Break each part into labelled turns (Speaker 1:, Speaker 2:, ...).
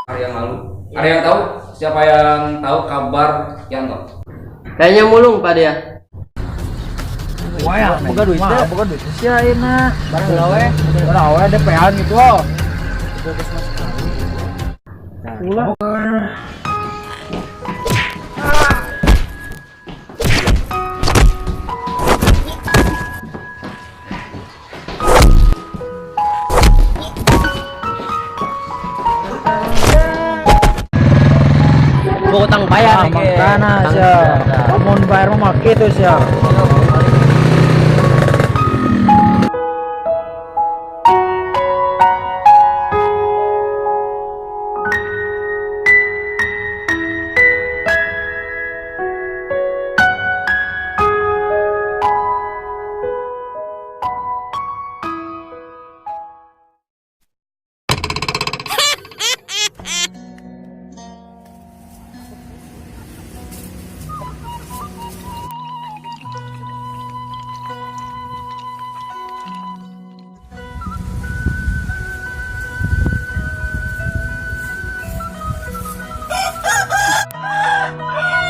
Speaker 1: Hari yang lalu. Ada yang tahu? Siapa yang tahu kabar Yanto?
Speaker 2: Kayaknya mulung Pak dia.
Speaker 3: Wah, ya, boga duit teh. Boga duit sih ayeuna. Barang gawe. Barang gawe DP-an gitu loh. Ulah.
Speaker 2: Mau utang bayar
Speaker 3: Ah, makana sia. Mun bayar mah kitu sia.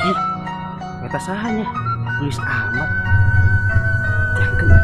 Speaker 4: Ih, eta sahanya. Tulis amat. Yang kena.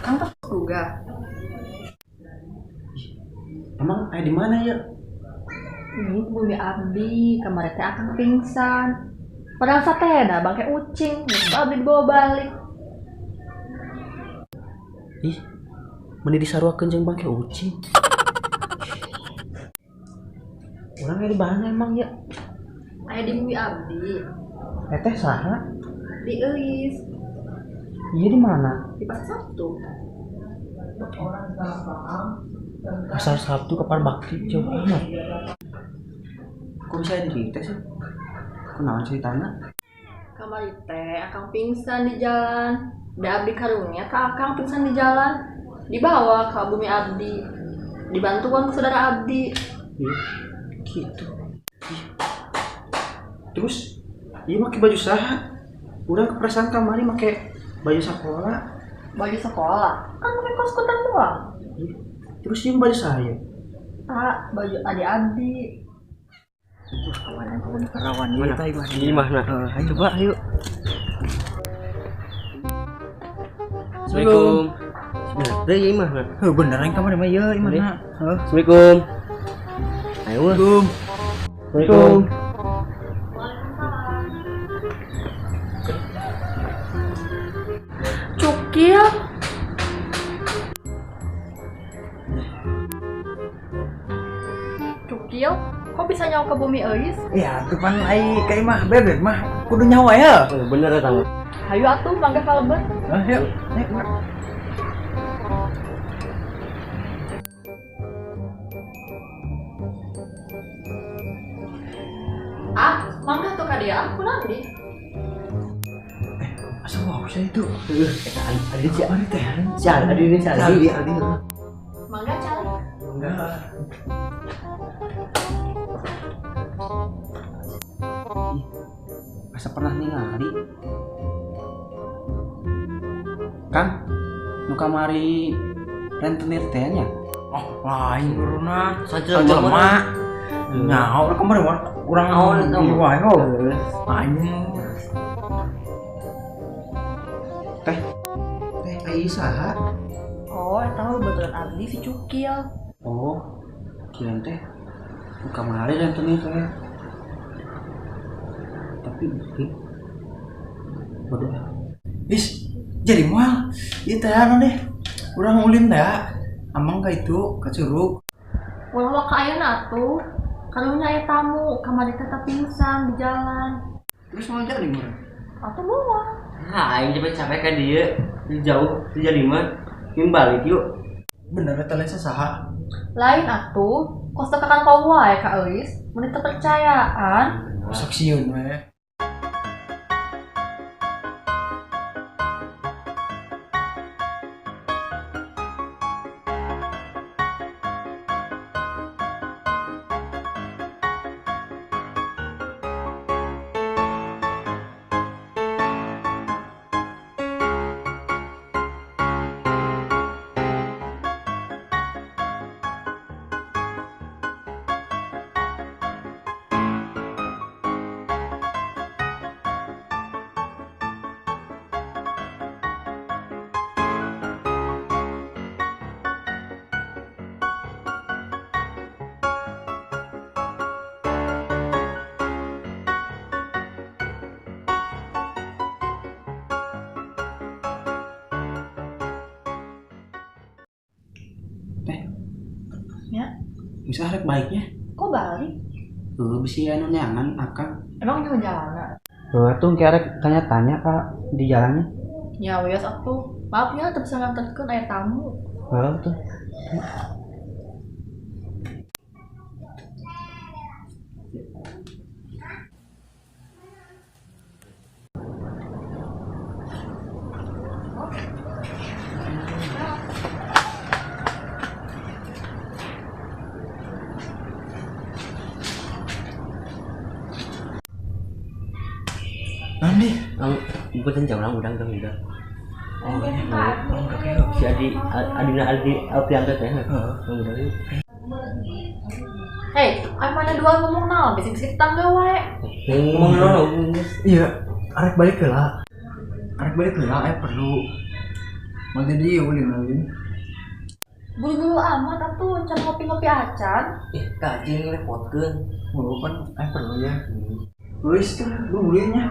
Speaker 5: Kang tos juga.
Speaker 4: Emang aya di mana ya?
Speaker 5: Ini bumi abdi, kemarin teh akang pingsan. Padahal sateda bangke ucing, geus abdi dibawa balik.
Speaker 4: Ih, meni disaruakeun jeung bangke ucing. Urang aya di mana emang ya?
Speaker 5: Aya di bumi abdi,
Speaker 4: Teteh saha?
Speaker 5: Di Euis,
Speaker 4: Iya di mana?
Speaker 5: Di Pasar Sabtu.
Speaker 4: Pasar Sabtu kapan bakti jauh amat. Kok bisa ada di sih? Kunaon ceritana?
Speaker 5: Kamari teh akang pingsan di jalan. Da abdi karunya ka akang pingsan di jalan. Dibawa ke bumi abdi. Dibantuan ku saudara abdi.
Speaker 4: Ih, gitu. Ih. Terus, iya make baju saha? Urang keperasaan kamari make baju sekolah.
Speaker 5: Baju sekolah? Kan pakai kaos kutang doang.
Speaker 4: Ih, terus ini baju saya?
Speaker 5: Tak, baju adik abdi.
Speaker 3: Kawan yang kawan perawan.
Speaker 4: Mana?
Speaker 3: Iya,
Speaker 4: Di mana?
Speaker 3: Ayo coba ayo.
Speaker 2: Assalamualaikum. Bener teh ieu mah.
Speaker 3: Heuh, bener yang kamari mah ieu imahna. Heuh.
Speaker 2: Assalamualaikum. Ayo.
Speaker 3: Assalamualaikum.
Speaker 2: Assalamualaikum.
Speaker 5: Cukil. Cukil, kok bisa nyawa ke bumi Euis?
Speaker 3: Ya, tuh pan ai ka imah bebek mah kudu nyawa ya.
Speaker 2: Oh, bener eta mah.
Speaker 5: Hayu atuh mangga kalebet.
Speaker 3: Hah, yuk. Yuk, yuk.
Speaker 5: Ah, mangga tuh ka dia, aku nanti.
Speaker 4: Asa wow saya itu.
Speaker 2: Heuh, eta Adi si
Speaker 4: Kamari teh.
Speaker 2: Si Adi ini si Adi.
Speaker 4: Aldi, Aldi.
Speaker 5: Mangga cari.
Speaker 4: Enggak. Ih, asa pernah ningali. Kang, nu kamari rentenir teh nya.
Speaker 3: Oh, lain guruna.
Speaker 2: Sajelema.
Speaker 3: Sajelema. Nyaho kamari mah urang
Speaker 2: Naon eta mah?
Speaker 3: ieu wae oh. Lain.
Speaker 4: Teh. Teh ai saha?
Speaker 5: Oh, eta mah betulan abdi si Cukil.
Speaker 4: Oh, kirain teh nu kamari rentenir teh. Tapi ih, bodoh.
Speaker 3: Is, jadi moal. Ieu teh anu deh. Urang ulin teh. Amang ka itu ka curug.
Speaker 5: Ulah waka ayeuna atuh. Karunya aya tamu, kamari teh pingsan di jalan.
Speaker 4: Terus mau jadi murah.
Speaker 5: Atuh moal.
Speaker 2: Nah, aing capek-capek ka dieu. Di jauh, di jadi mah. Yang balik yuk.
Speaker 3: Bener eta lain saha?
Speaker 5: Lain atuh, kos teu kakan kau wae ka Euis, mun teu percayaan.
Speaker 3: Sok sieun we.
Speaker 4: Teh.
Speaker 5: Ya.
Speaker 4: Bisa rek baiknya.
Speaker 5: Kok balik?
Speaker 4: Tuh, bisi anu neangan akang.
Speaker 5: Emang di jalan?
Speaker 4: Tuh, atuh kerek tanya-tanya kak di jalannya.
Speaker 5: Ya wios atuh. Maaf ya, teu bisa nganterkeun aya tamu.
Speaker 4: Heuh tuh.
Speaker 3: Andi.
Speaker 2: Bukan jauh orang udang kan udah.
Speaker 3: Oh, ini orang udah kayak
Speaker 2: Si Adi, Adina Adi Alpianto teh.
Speaker 3: Heeh.
Speaker 2: Orang udah yuk.
Speaker 5: Hei, ayo mana dua ngomong naon, bisik-bisik tetangga wae.
Speaker 2: Ngomong dulu.
Speaker 3: Iya, arek balik heula. Arek balik heula aya perlu. Mau jadi ulin ulin.
Speaker 5: Buru-buru amat atuh, can ngopi-ngopi acan.
Speaker 2: Eh, kaji ngerepotkeun.
Speaker 3: Oh, kan aya perlu ya. Wis tuh, lu ulinnya.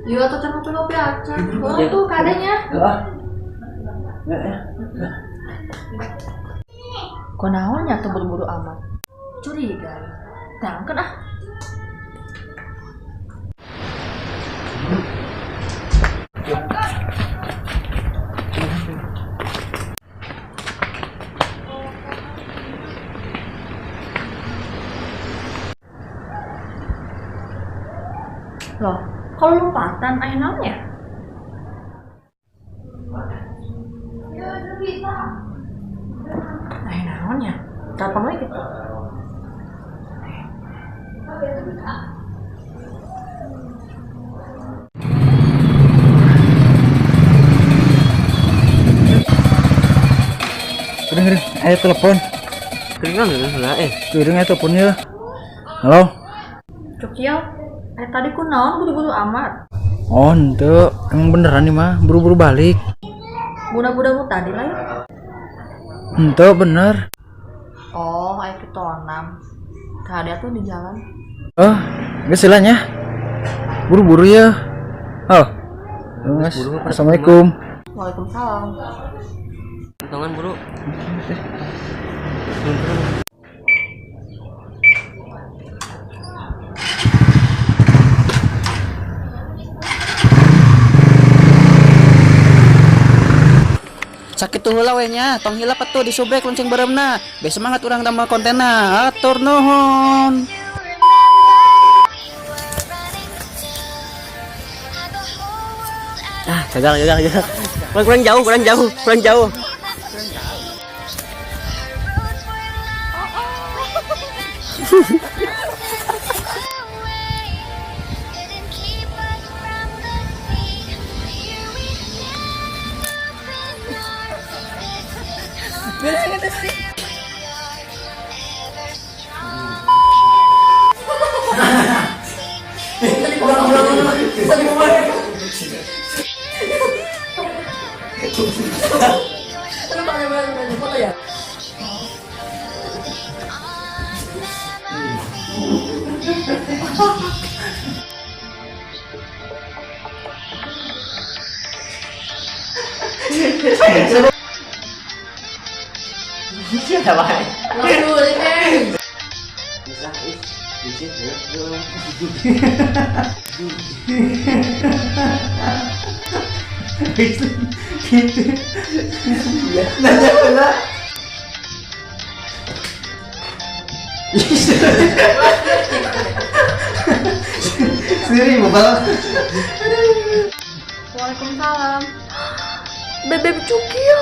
Speaker 5: Iya atuh can ngopi-ngopi acan. Boleh tuh kadanya.
Speaker 3: Heeh. Ya, ya.
Speaker 5: Kunaon nya tuh buru-buru amat. Curiga. Tangkeun ah. Loh, kalau lompatan aya naon ya? Aya naon ya? Telepon we gitu.
Speaker 3: Udah, ayo telepon.
Speaker 2: Keringan lah eh.
Speaker 3: Udah, ayo telepon ya. Halo.
Speaker 5: Cukil, tadi ku naon buru-buru amat.
Speaker 3: Oh, ente, emang beneran nih mah, buru-buru balik.
Speaker 5: Budak-budak nu tadi lain.
Speaker 3: Henteu bener.
Speaker 5: Oh, aya kitonam. Kade tuh di jalan.
Speaker 3: Oh, geus lah nya. Buru-buru ya. Oh. Geus. Assalamualaikum.
Speaker 5: Waalaikumsalam.
Speaker 2: Tangan buru.
Speaker 4: Sakit tunggu lah we nya, tong hilap atuh di subrek lonceng beureumna. Be semangat urang damel kontenna. Atur nuhun.
Speaker 2: Ah, gagal, gagal, gagal. Kurang jauh, kurang jauh, kurang jauh.
Speaker 4: Sendiri bebal.
Speaker 5: Waalaikumsalam. Bebek cukil.